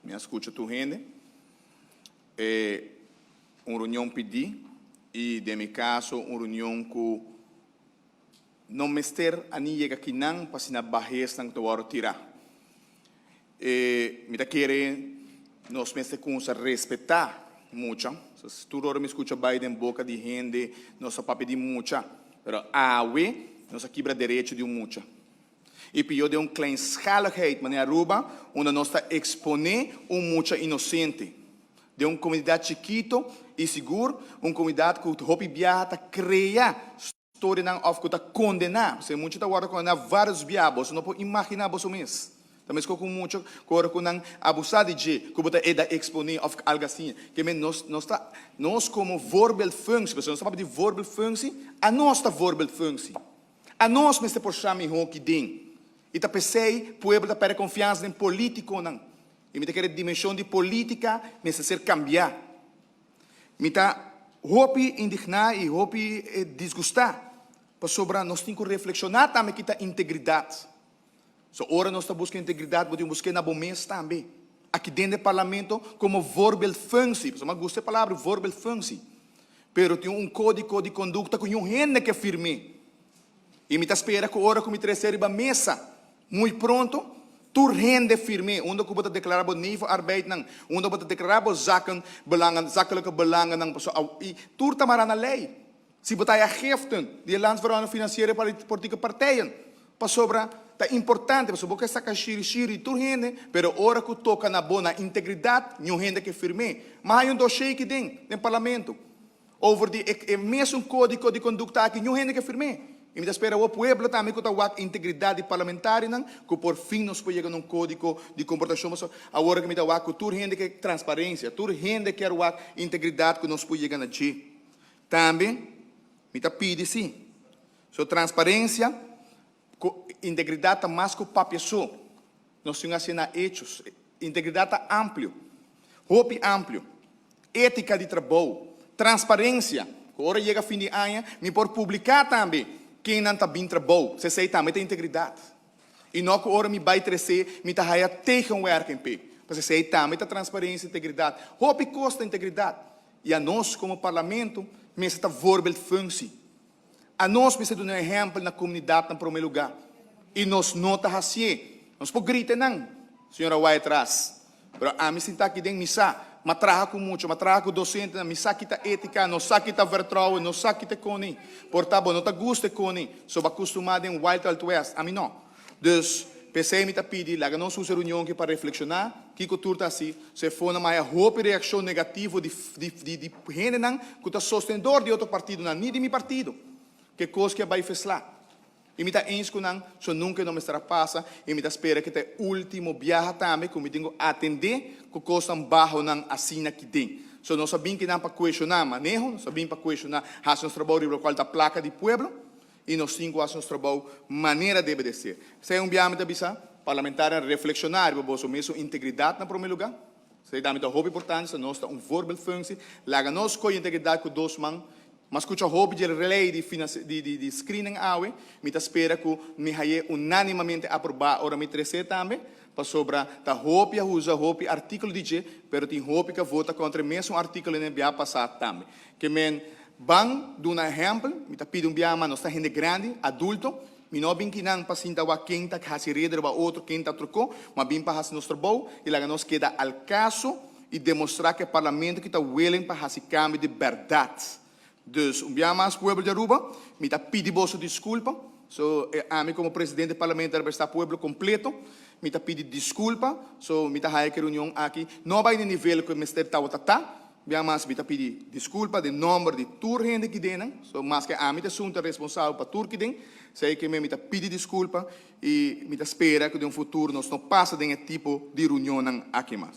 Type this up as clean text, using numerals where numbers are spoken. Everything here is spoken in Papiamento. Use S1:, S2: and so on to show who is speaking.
S1: Mi a scucha tur hende. Un reunion pidi y den mi caso un reunion cu no mester a ni yega kinan pa asina bahesnan ta worde tira. Mi ta kere nos mester cuminsa respeta mucha. Tur ora mi scucha bay den boca di hende nos ta papia di mucha, pero awe nos a kibra derecho di un mucha. Y pio den un kleinschaligheid manera Aruba unda nos ta expone un mucha inocente den un comunidad chikito y sigur un comunidad cu hopi biaha ta crea storianan of cu ta condena. Pasobra e mucha ta wordo condena varios biaha, boso no por imagina boso mes. Ta mesco cu un mucha cu ora cu nan abusa di dje cu bo ta e da expone of algo asina. Ke men nos nos ta nos como voorbeeldfunctie, pasobra nos ta papia di voorbeeldfunctie, anos ta voorbeeldfunctie. Anos mester por sa mihó ki den. I ta p'esei pueblo ta pèrdè konfiansa den polítikonan. I mi ta kere dimenshon di polítika mester ser kambiá. Mi ta hopi indigná i hopi disgustá pasobra nos tin ku reflekshoná tambe ki ta integridat. So ora nos ta buska integridat bo tin busk'é na bo mes tambe. Aki den e parlamento komo voorbeeldfunctie, pasobra mi a gusta e palabra voorbeeldfunctie, pero tin un kódigo di kondukta ku niun hende ke firm'é. I mi ta spera ku ora ku mi trese riba mesa muy pronto, tur hende firm'é, unda ku bo ta deklará bo nevenarbeidnan, unda bo ta deklará bo zaken belangen, zakelijke belangennan, pasobra i tur ta mará na lei. Si bo ta haya giften di e Landsverordening Financiële Politieke Partijen, pasobra ta importante, pasobra bo ke saka shiri shiri di tur hende, pero ora ku toka na bo na integridat, niun hende ke firm'é. Ma haya un dossier aki den, den parlamento, over di e e mesun kódigo di kondukta aki, niun hende ke firm'é. I mi ta spera awor pueblo tambe ku ta wak integridat di parlamentarionan, ku por fin nos por yega na un kódigo di komportashon, pasobra awor ku mi ta wak ku tur hende ke transparensia, tur hende kier wak integridat ku nos por yega na dje. Tambe mi ta pidi si, so transparencia cu integridad ta mas cu papia so. Nos tin haci na hechos. Integridad ta amplio, hopi amplio. Etica di trabou, transparencia, cu ora yega fin di aña mi por publica tambe kennan ta bin trabou, esey tambe ta integridad. Y no cu ora mi bay trece mi ta haya tegenwerking p'e, pasobra esey tambe ta transparencia, integridad. Hopi cos ta integridad. I anos komo Parlamento mester ta voorbeeldfunctie. Anos mester duna ehèmpel na komunidat na promé lugá. I nos no ta hasié. Nos por grita nan, señora Wyatt-Ras, pero ami sinta aki den mi sa, m'a traha ku mucha, m'a traha ku dosentenan, mi sa ki ta étika, nos sa ki ta vertrouwen, nos sa ki ta e koni. Por ta bo no ta gusta e koni, so bo a kustumá den Wild Wild West, ami no. Dus, p'esei mi ta pidi, laga nos usa e reunion aki pa reflekshoná kiko tur ta hasi. So e fona maya hopi reakshon negativo di di di hendenan ku ta sostenedor di otro partidonan, ni di mi partido, ku e kos ke a bai feslá. I mi ta eens ku nan, so nunka e no mester a pasa, i mi ta spera ku ta e último biaha tambe ku mi tin ku atendé ku kosnan bahonan asina aki den. So nos a bin kinan pa kueshoná maneho, nos a bin pa kueshoná hasi nos trabou riba lokual ta plaka di pueblo. I nos tin ku hasi nos trabou manera debe de ser. Esei un biaha mi ta bisa, parlamentarionan reflekshoná riba boso mesun integridat na promé lugá. Esei tambe ta hopi importante, sa nos ta un voorbeeldfunctie. Laga nos kohe integridat ku dos man. Mi a skucha hopi dje lei di di di screening awe. Mi ta spera ku mi haye unánimamente aprobá ora mi tres'é tambe, pasobra ta hopi a usa hopi artíkulo di dje, pero tin hopi ku a vota kontra e mesun artíkulo den e biaha pasá tambe. Ke men ban duna ehèmpel, mi ta pidi un biaha mas, nos ta hende grandi, adulto, mi no a bin kinan pa sinta wak ken ta hasi reda riba otro, ken ta trokó, ma bin pa hasi nos trabou i laga nos keda al kaso i demostrá ku e parlamento ki ta willing pa hasi kambio di bèrdat. Dus, un biaha mas pueblo di Aruba, mi ta pidi boso diskulpa, so ami komo presidente di parlamento ta representá pueblo kompleto, mi ta pidi diskulpa, so mi ta haya ku e reunion aki no a bai na e nivel ku e mester tabata ta. Bia mas mi ta pidi disculpa den nomber di tur hende ki den nan, so maske ami ta esun ta responsabel pa tur ki den, sei ke mi ta pidi disculpa y mi ta spera ku den futuro nos no pasa den e tipo di reunionnan aki mas.